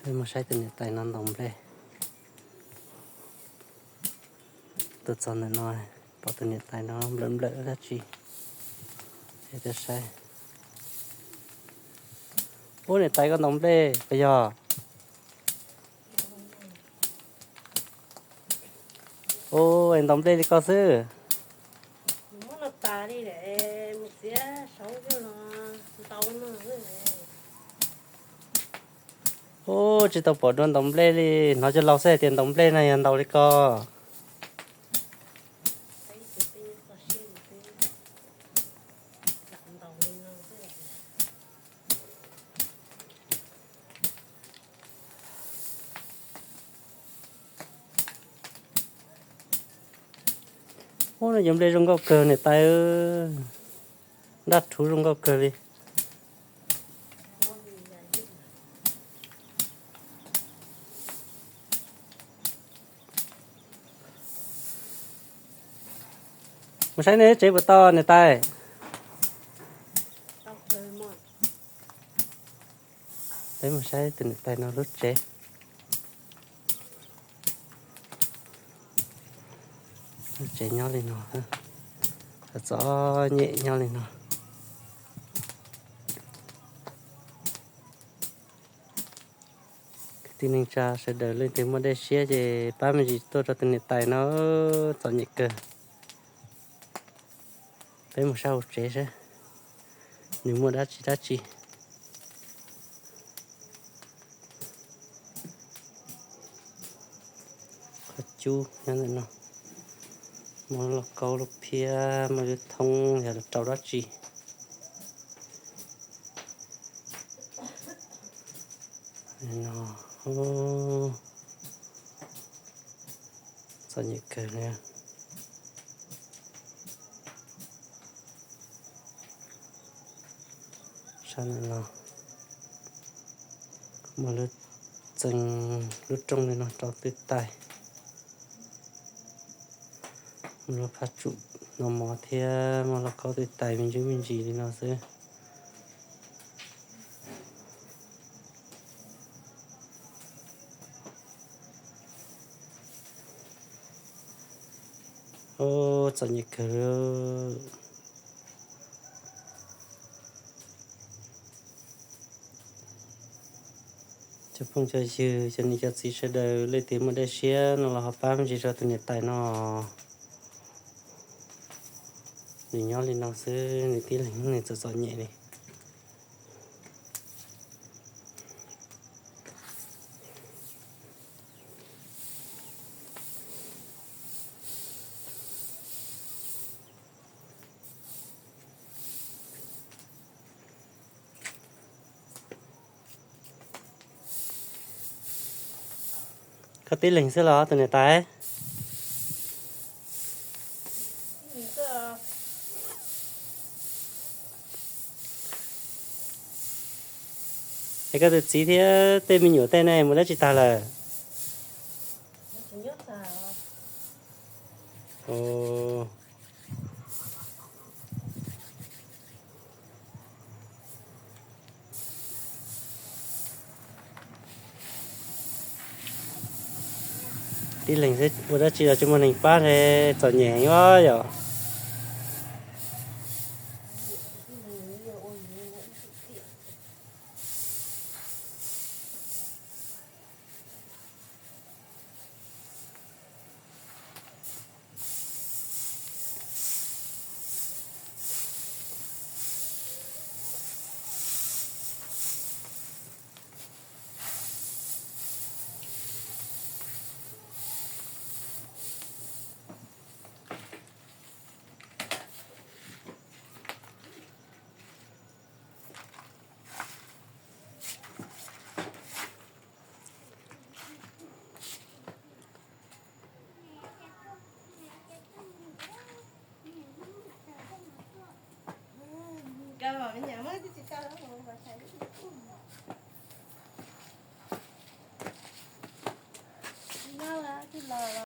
Peb mus saib tus niam tais no ntaus nplej. Tuaj txog ntawm no, pom tus niam tais no nplawm nplawm dab tsi. Tuaj saib. Ub, niam tais koj ntaus nplej puas yog? Ub, es ntaus nplej li koj xwb. Ub, tsis tau pom dua ntaus nplej li, hnov cov laus xwb hais tias ntaus nplej no yog ntaus li ko. Ub, no cov nplej zoo nkauj kawg niam tais, nraj rhuv zoo nkauj kawg li. Mus saib nej tsev puas tau niam tais. Peb mus saib tus niam tais no lub tsev. Lub tsev nyob li no, txom nyem nyob li no. Kwv tij neej tsa sawv daws leej twg muaj dej siab ces pab me ntsis tuaj rau tus niam tais no, txom nyem kawg. Peb mus saib hauv tsev saib nws muaj dab tsi dab tsi. Qhov cub nyob ntawm no, muaj lauj kaub lauj phiab, muaj lub thoob yog rau dab tsi. Txom nyem kawg li. Sab ntawm no muaj lub txee, lub rooj li no rau twb tais. Muaj lub phab tsum noj mov thiab muaj lauj kaub twb tais me ntsis me ntsis li no xwb. Ub, txom nyem kawg li. Cov phooj cov ywg, cov niam cov txiv sawv daws leej twg muaj dej siab no los ho pab me ntsis rau tus niam tais no. Nws nyob li no xwb, nws tib leeg nws txom txom nyem li. Koj tib leeg xwb los tus niam tais? Es koj tus txiv thiab tej me nyuam tej ne mus dab tsi tag lawm? Tib leeg xwb ua dab tsi los tsis muaj neeg pab, txom nyem heev os yom.